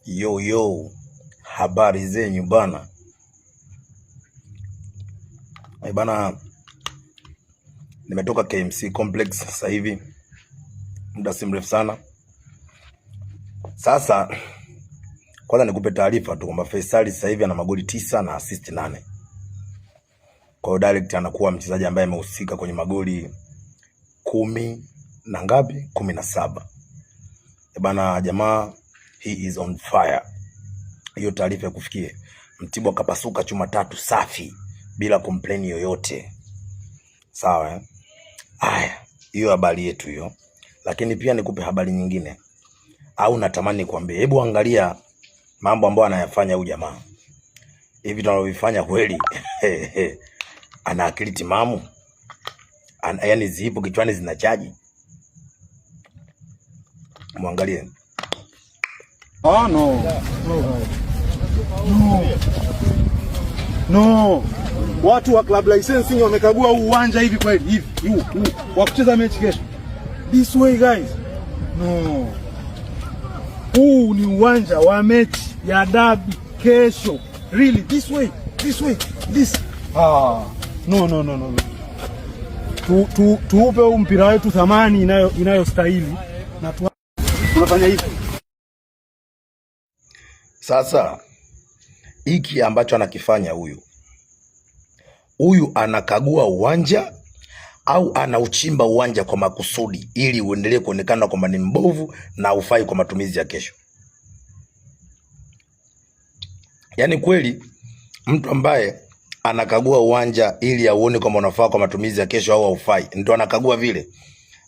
Yo yo, habari zenyu bana. Eh bana, nimetoka KMC Complex sasa hivi, muda si mrefu sana. Sasa kwanza nikupe taarifa tu kwamba Faisal sasa hivi ana magoli 9 na assist 8. Kwa hiyo direct anakuwa mchezaji ambaye amehusika kwenye magoli 10 na ngapi? 17. Eh bana, jamaa he is on fire. Hiyo taarifa ikufikie. Mtibwa kapasuka chuma tatu safi bila complain yoyote. Sawa eh? Haya, hiyo habari yetu hiyo. Lakini pia nikupe habari nyingine, au natamani nikwambie, hebu angalia mambo ambayo anayafanya huyu jamaa, hivi tunavyofanya kweli ana akili timamu? Yaani zipo kichwani zinachaji? Mwangalie. Oh, no. No. No. Watu wa club licensing wamekagua huu uwanja hivi kweli hivi huu huu wa kucheza mechi kesho. This way guys. No. Huu ni uwanja wa mechi ya dabi kesho. Really this way, this way, this. Ah. No, no, no, no. Tu, tu, tuupe huu mpira wetu thamani inayostahili na tunafanya hivi. Sasa hiki ambacho anakifanya huyu, huyu anakagua uwanja au anauchimba uwanja kwa makusudi ili uendelee kuonekana kwamba ni mbovu na ufai kwa matumizi ya kesho. Yaani kweli mtu ambaye anakagua uwanja ili auone kwamba unafaa kwa matumizi ya kesho au haufai, ndio anakagua vile,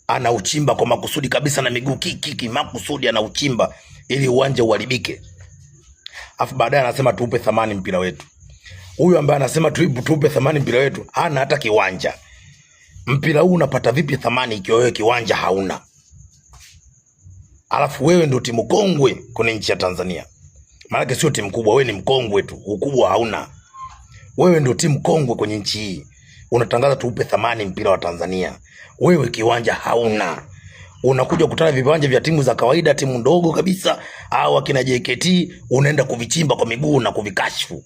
anauchimba kwa makusudi kabisa na miguu kiki makusudi anauchimba ili uwanja uharibike, afu baadaye anasema tuupe thamani mpira wetu. Huyu ambaye anasema tuupe thamani mpira wetu hana hata kiwanja. Mpira huu unapata vipi thamani ikiwa wewe kiwanja hauna? Alafu wewe ndio timu kongwe kwenye nchi ya Tanzania. Maanake sio timu kubwa, wewe ni mkongwe tu, ukubwa hauna. Wewe ndio timu kongwe kwenye nchi hii, unatangaza tuupe thamani mpira wa Tanzania, wewe kiwanja hauna. Unakuja kukutana viwanja vya timu za kawaida, timu ndogo kabisa, au akina JKT, unaenda kuvichimba kwa miguu na kuvikashfu.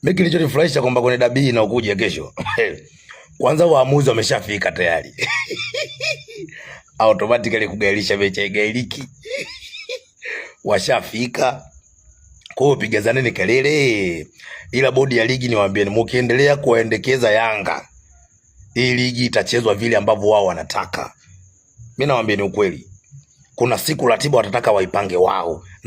Mimi kilichonifurahisha kwamba kwenye dabi inaokuja kesho kwanza waamuzi wameshafika tayari automatically kugairisha mechi haigairiki washafika. Kwa hiyo pigazaneni kelele, ila bodi ya ligi niwaambieni, mkiendelea kuwaendekeza Yanga, hii ligi itachezwa vile ambavyo wao wanataka. Mimi nawaambieni ukweli, kuna siku ratiba watataka waipange wao.